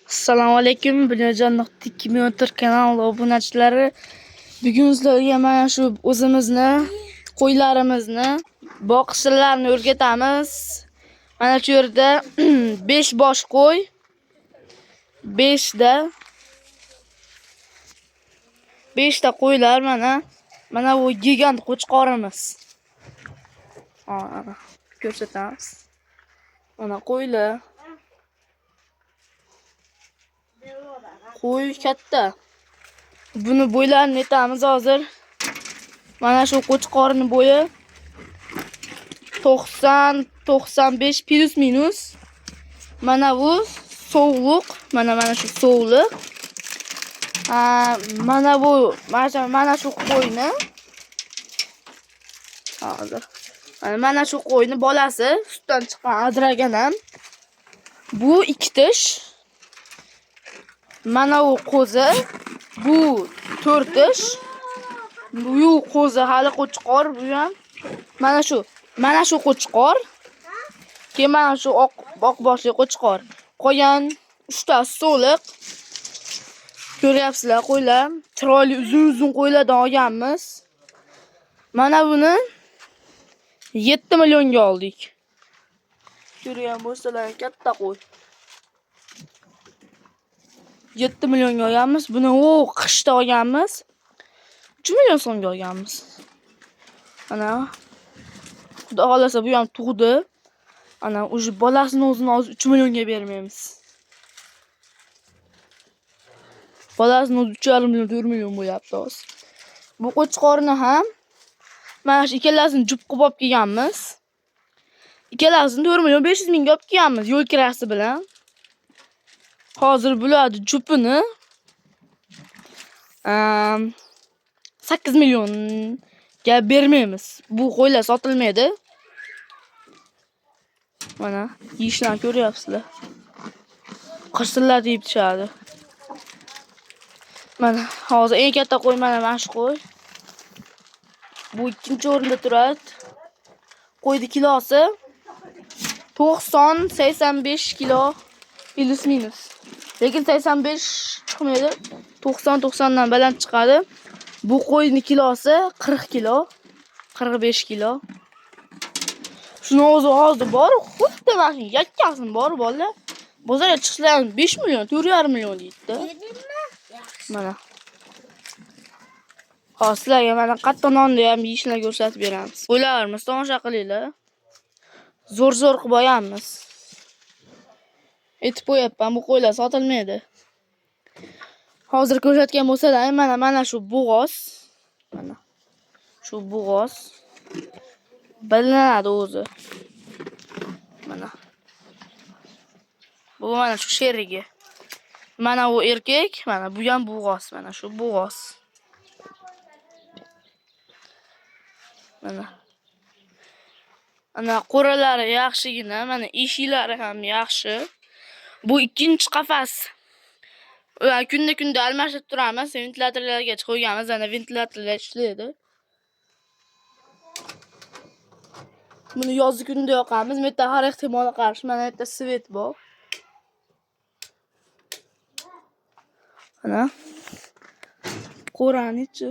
Assalomu alaykum Bunyodjon.2 kanal obunachilari. Bugun sizlarga mana shu o'zimizni qo'ylarimizni boqish sirlarini o'rgatamiz. Mana shu yerda 5 bosh qo'y. 5 ta qo'ylar mana. Mana bu gigant qo'chqorimiz. Ko'rsatamiz. Mana qo'ylar. Qo'y katta. Buni bo'ylarini aytamiz hozir. Mana shu qo'chqorning bo'yi 90-95 plus minus. Mana bu sovliq, mana shu sovliq. Mana bu mana shu qo'yni hozir. Mana shu qo'yni bolasi sutdan chiqqan adragan ham. Bu 2 tish. Mana bu qo'zi, bu 4 tish. Bu qo'zi hali qo'chqor, bu ham. Mana shu qo'chqor. Keyin mana shu oq boshli qo'chqor. Qolgan 3 ta so'liq. Ko'ryapsizlar, qo'ylar. Chiroyli uzun-uzun qo'ylardan olganmiz. Mana buni 7 millionga oldik. Ko'rgan bo'lsalar, katta qo'y. 7 millionga olganmiz. Buni qishda olganmiz. 3 million so'mga olganmiz. Ana Xudo xolasa bu ham tug'di. Ana уже bolasini o'zini hozir 3 millionga bermaymiz. Bolasini o'zi 3,5 million, 4 million bo'lyapti hozir. Bu qo'chqorni ham mana shu ikkalasini jup qilib olib kelganmiz. Ikkalasini 4 million 500 mingga olib kelganmiz yo'l kirasi bilan. Hozir bularni jupini 8 millionga bermaymiz. Bu qo'ylar sotilmaydi. Mana yeyishlarni ko'ryapsizlar. Qirsillar deb tushadi. Mana hozir eng katta qo'y mana shu qo'y. Bu 2-o'rinda turadi. Qo'yni kilosi 90-85 kilo plus minus. Lekin 85 chiqmaydi. 90-90 dan baland chiqadi. Bu qo'yning kilosi 40 kilo, 45 kilo. Shuni o'zi hozir bor, xuddi mana shu yakkasini bor bolalar. Bozorga chiqsalar 5 million, 4,5 million deydi. Mana. Hozir sizlarga mana qattiq nonni ham yeyishini ko'rsatib beramiz. Qo'ylarimiz tomosha qilinglar. Zo'r-zo'r qilib olganmiz. Aytib qo'yapman, bu qo'ylar sotilmaydi. Hozir ko'rsatgan bo'lsalar, mana shu bo'g'oz. Mana shu bo'g'oz bilinadi o'zi. Mana. Bu mana shu sherigi. Mana bu erkak, mana bu ham bo'g'oz, mana shu bo'g'oz. Mana. Ana qo'ralari yaxshigina, mana eshiklari ham yaxshi. Bu 2-chi qafas. Ular kunda-kunda almashib turamiz, ventilatorlarga qo'yganmiz, ana ventilatorlar ishlaydi. Buni yozgi kunda yoqamiz. Bu yerda har ehtimolga qarshi mana yerda svet bor. Mana qo'rani ichi.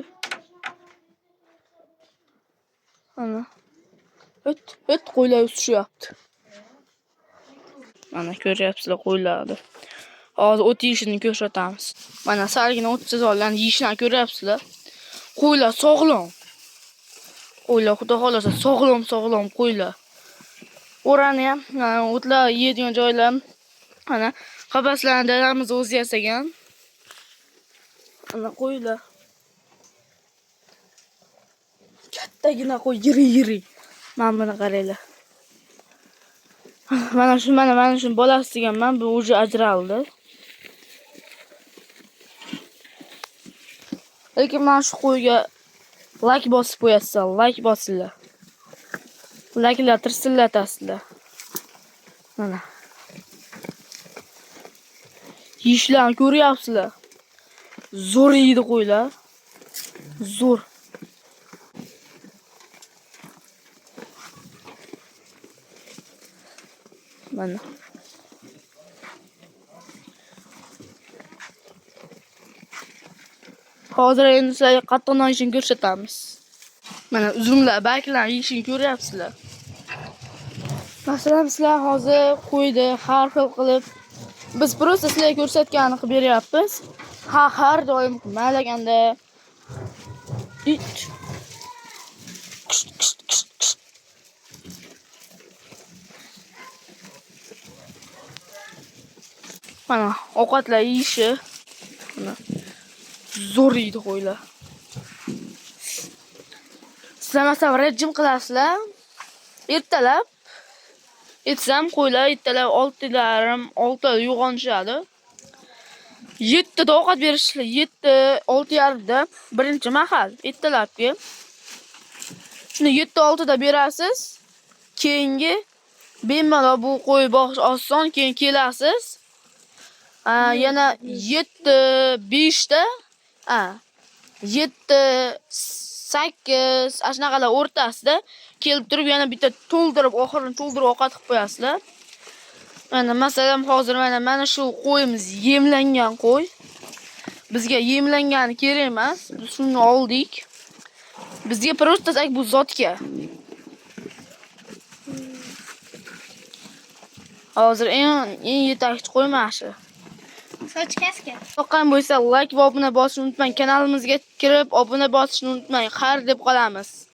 Mana. O't qo'ylar tushyapti. Mana ko'ryapsizlar qo'ylarni. Hozir o't yeyishini ko'rsatamiz. Mana salgina o't sezonlarni yeyishini ko'ryapsizlar. Qo'ylar sog'lom. Qo'ylar xudo xolasa sog'lom qo'ylar. O'rani ham mana o'tlar yeydigan joylar. Mana qafaslarni dadamiz o'zi yasagan. Mana qo'ylar. Kattagina qo'y, yiri-yiri. Mana buni qaranglar. Mana shu mana shu bolasi deganman, bu уже ajraldi. Lekin mana shu qo'yga like bosib qo'yasizlar, like bosinglar. Likelar tirsillatasizlar. Mana. Yeyishlarni ko'ryapsizlar. Zo'r yeydi qo'ylar. Zo'r. Mana. Hozir endi sizlarga qattiq non yeyishini ko'rsatamiz. Mana uzumlar, barglarni yeyishini ko'ryapsizlar. Masalan, sizlar hozir qo'yni har xil qilib biz просто sizlarga ko'rsatganini qilib beryapmiz. Ha, har doim malaganda it. Kisht, kisht, kisht, kisht. Mana ovqatlar yeyishi. Mana zo'r yeydi qo'ylar. Sizlar masalan rejim qilasizlar. Ertalab aytsam qo'ylar ertalab 6:30, 6da uyg'onishadi. 7da ovqat berishli, 7, 6:30da birinchi mahal ertalabki. Shuni 7, 6da berasiz. Keyingi bemalol bu qo'y boqish oson, keyin kelasiz. Yana 7, 5da, 7, 8 ana shunaqalar o'rtasida kelib turib yana bitta to'ldirib, oxirini to'ldirib ovqat qilib qo'yasizlar. Mana masalan hozir mana shu qo'yimiz yemlangan qo'y. Bizga yemlangani kerak emas. Biz shuni oldik. Bizga просто так bu zotga. Hozir eng yetakchi qo'y mana shu. Soch kesgan. Yoqqan bo'lsa like va obuna bosishni unutmang. Kanalimizga kirib obuna bosishni unutmang. Xayr deb qolamiz.